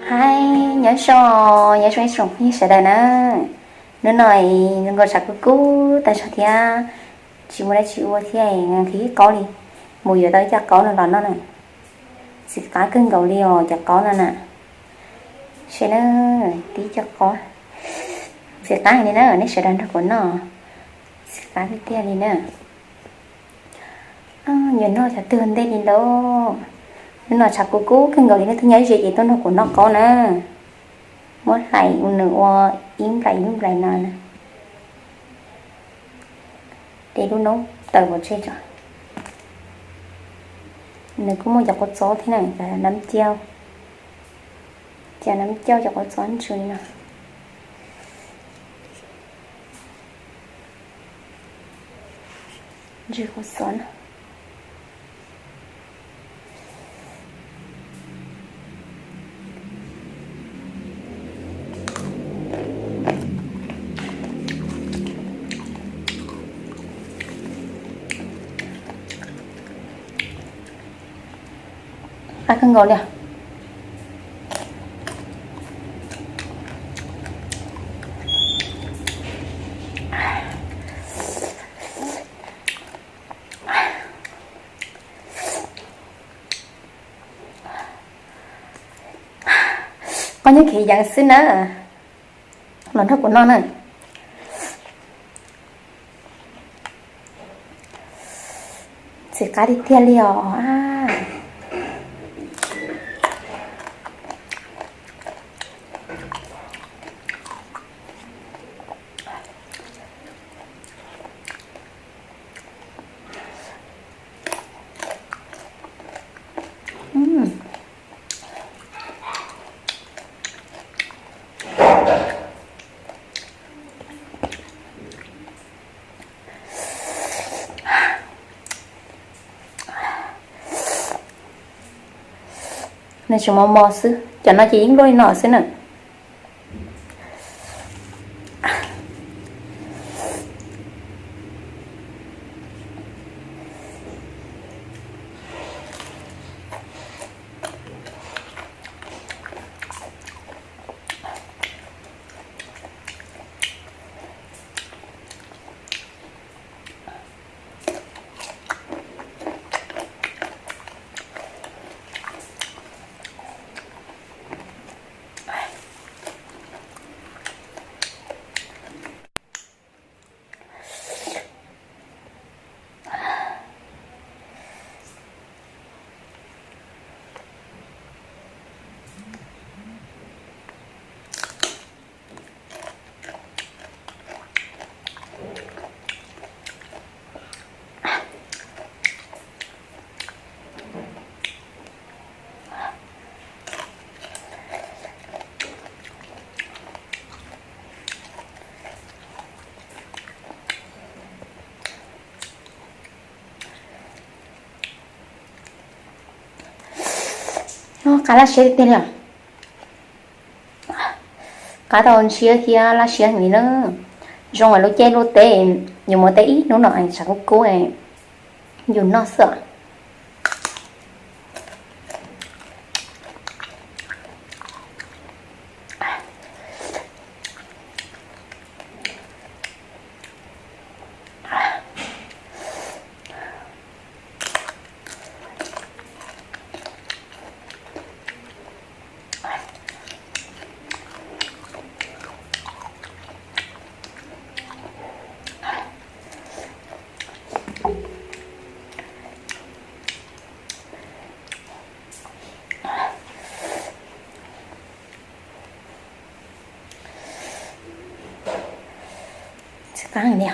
Hais nyob zoo, nyob zoo ib tsoom phooj ywg sawv daws na. Hnub no zoo nkaus tshav kub kub tag zog thiab, tsis muaj dab tsi ua thiab, nqhis ib qaub li, mus yuav tau ib co qaub no los noj na. Ntxim qab kawg nkaus li os cov qaub no na. Saib na, tib co qaub ntxim qab li na, nej sawv daws nrog kuv noj, ntxim qab tiag tiag li na. Yuav noj cov twg ua ntej li lauj? Hnub no tshav kub kub kawg nkaus li, leej twg nyob ze ces tuaj nrog kuv noj qaub na. Muab hlais nws ua ib nplais ib nplais no na. De lub noob tawm pov tseg tso. Nws kuj muaj cov kua txob thiab na, cov nab cauj, cov nab cauj cov kua txob ntsw li no. Ntsw kua txob na. Qab kawg nkaus li. Qaub nyob kev yees xwb na, los nrog kuv noj na. Ntxim qab tiag tiag li os. Nws tsis mos mos xwb, cov no ces yeej luaj li no xwb na. Qab laj siab tiag tiag li os. Qab tau ntshiab thiab laj siab heev li na. Zoo es lub caij lub teb yus mus teb ib hnub no tshav kub kub yus noj xwb. Tsis qab li.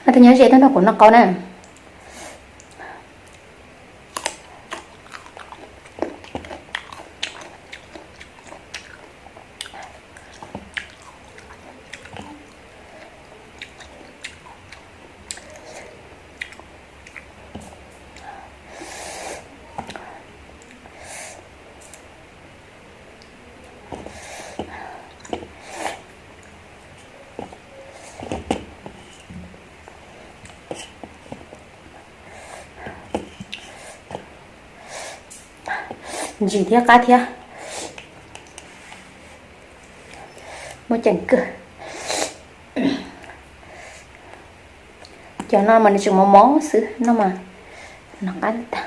Leej twg nyob ze tuaj nrog kuv noj qaub na. Ntsim thiab qab thiab. Muaj ceem kawg. Cov no mas nws tseem mos mos xwb no mas nws qab tag.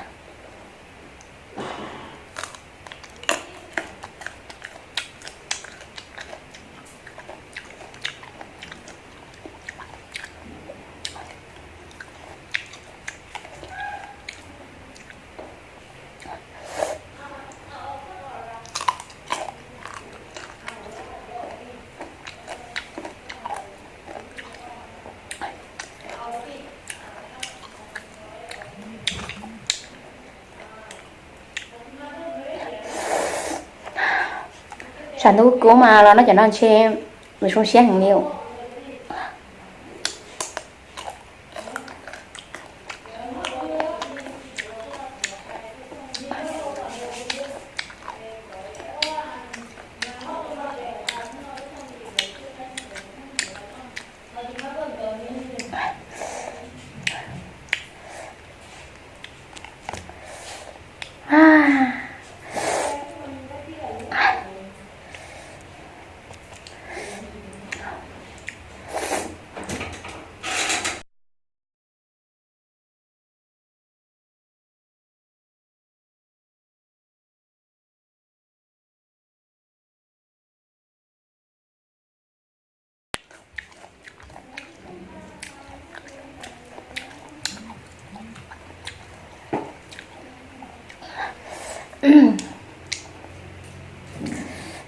Tshav ntuj kub mas los noj cov no ntshe zoo siab heev li.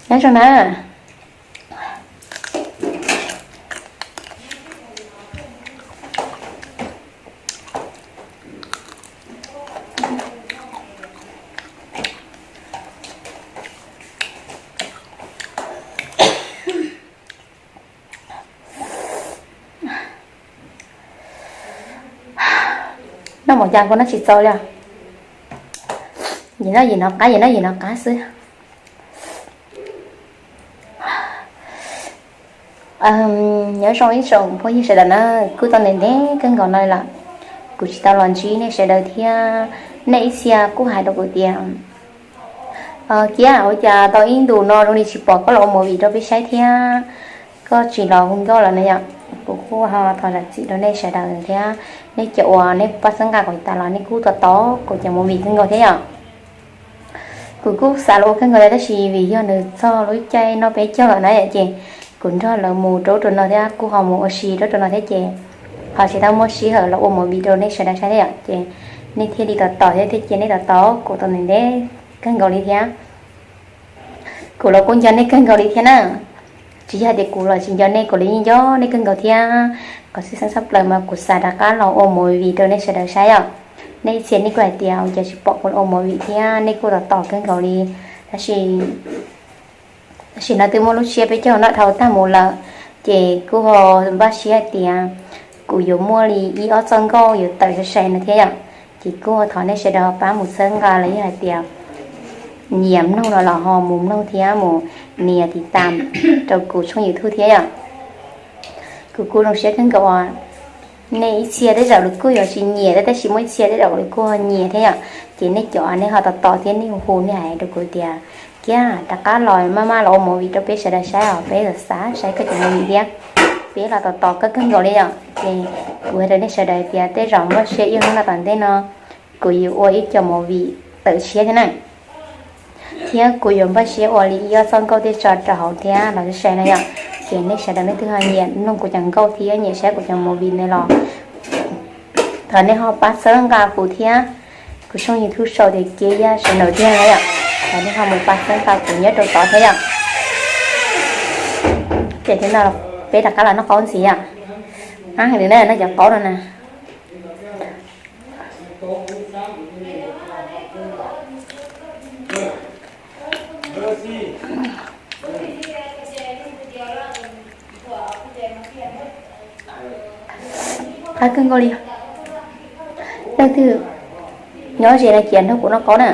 Nyob zoo na. Noj mov cas kuv noj tsis txaus li. Yim noj yim no qab, yim noj yim no qab xwb. Nyob zoo ib tsoom phooj ywg sawv daws na, kuj tau ntev ntev kawg nkaus no lawm kuv tsis tau los ntsib nej sawv daws thiab. Nej ib txhia kuj hais rau kuv tias, Kiab, ua cas tau ib ntus no zoo li tsis pom koj los ua movie rau peb saib thiab, koj tsis los hu nkauj lawm na yom? Kuv kuj ho thov zam txim rau nej sawv daws thiab. Nej cov uas nej pab txhawb nqa kuv tas los nej kuj tos tos kuv cov movie kawg nkaus thiab yom. Kuv kuj xav los ua kawg nkaus li tab sis vim yog nws txog lub caij noj peb caug lawm na yom, ces kuv nrog lawv mus rau ub rau no thiab kuj ho mus ua si rau ub rau no thiab ces ho tsis tau muaj sij hawm los ua movie rau nej sawv daws saib thiab yom. Ces nej thiaj li tos tos thiab thiaj cia nej tos tos kuv tau ntev ntev kawg nkaus li thiab. Kuv los kuj nco nej kawg nkaus li thiab na. Tsis yog tias kuv los tsis nco nej, kuv los yeej nco nej kawg nkaus thiab. Qhov txhia txheej tshaj plaws mas kuv xav rov qab los ua movie rau nej sawv daws saib os. Nej ib txhia nej kuj hais tias ua cas tsis pom kuv los ua movie thiab, nej kuj tos tos kawg nkaus li. Tab sis, tab sis no twb muaj lub tsiab peb caug noj dhau tag mus lawm, ces kuj ho npaj siab hais tias kuv yuav muaj li ib ob txoj nkauj yuav tawm sai sai no thiab yom. Ces kuj ho thov nej sawv daws pab mus txhawb nqa los yog hais tias nyiam mloog no los ho mus mloog thiab mus nias tiv tam rau kuv tshooj YouTube thiab yom. Kuv kuj zoo siab kawg nkaus uas nej ib txhia tej zaum lawv kuj yuav tsis nyiam thiab, tab sis muaj ib txhia tej zaum lawv kuj ho nyiam thiab yom. Ces nej cov nej ho tos tos thiab nej hu hu nej hais rau kuv tias, Kiab, rov qab los maj maj los ua movie rau peb sawv daws saib os, peb xav xav saib koj cov movie thiab. Peb los tos tos koj kawg nkaus li yom. Ces kuv hais rau nej sawv daws tias tej zaum npaj siab ib hnub no tom ntej no kuv yuav ua ib co movie tawm tshiab thiab na. Thiab kuv yuav npaj siab ua li ib ob txoj nkauj tej tso rau hauv thiab los sai sai no yom. Ces nej sawv daws leej twg ho nyiam mloog kuv cov nkauj thiab nyiam saib kuv cov movie no los thov nej ho pab txhawb nqa kuv thiab. Kuv tshooj YouTube sau tias Kiab Yaj Sawv Nraum Tiag no yom. Thov nej ho mus pab txhawb nqa kuv nyob rau tod thiab yom. Ces thiab no peb rov qab los noj qaub ntxiv yom. Ab, li na, noj cov qaub no na. Qab kawg nkaus li. Leej twg nyob ze no cia nrog kuv noj qaub na.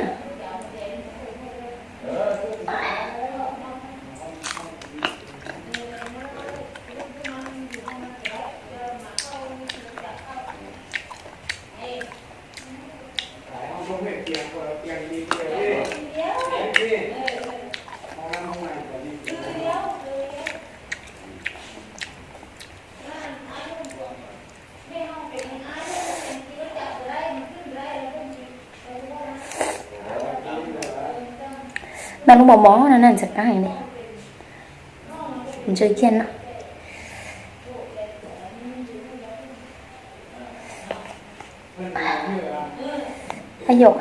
Noj lub mov mov no na ntxim qab heev li. Ntsw kiag no. Ab yom.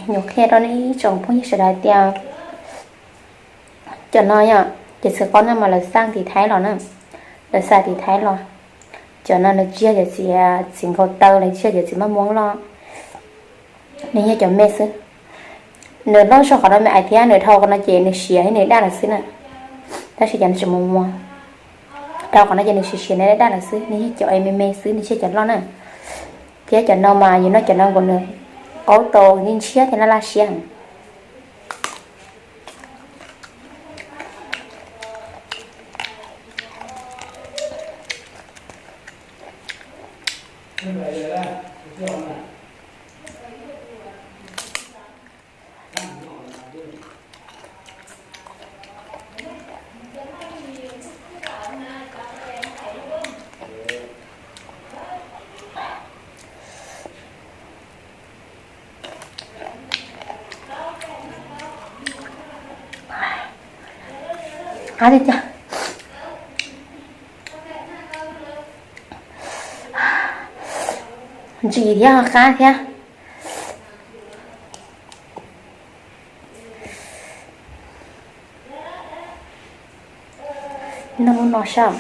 Yuav qhia rau nej ib tsoom phooj ywg sawv daws tias cov no yom, cov txiv qaub no mas lawv xa tim Thaib los na, lawv xa tim Thaib los. Cov no lawv tsis yog cov txiv, txiv nkaus taw, lawv tsis yog cov txiv maj muab los, nws yog cov me xwb. Nws loj zog qhov no me ais thiab nws dhau qhov no ces nws siav thiab nws daj lawm xwb na. Tab sis cov no tsis mus muag, dhau qhov no ces nws siav siav nws daj daj lawm xwb, nws yog cov me me xwb, nws tsis yog cov loj na. Thiab cov no mas yus noj cov no nkaus nws qaub tau ntshiab thiab laj laj siab. Qab tiag tiag. Ntsim thiab qab thiab. Noj lub no saib.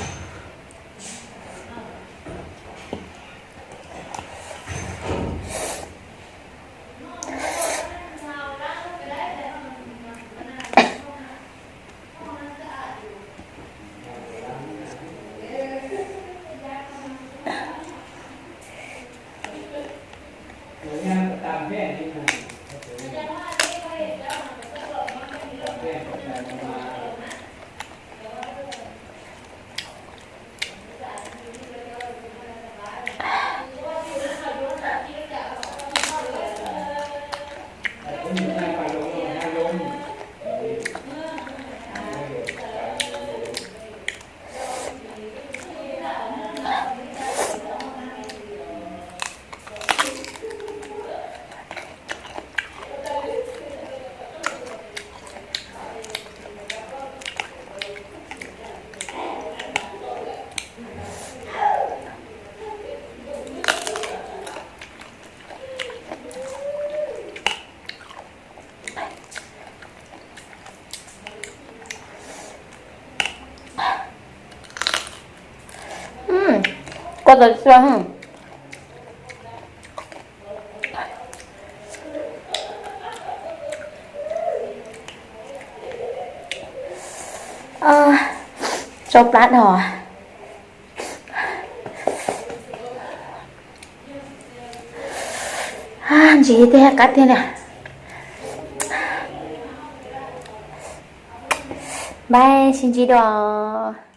Koj tau txua. Tsau plab dhau. Ntsis tej qab tiag li. Bye, sib ntsib dua.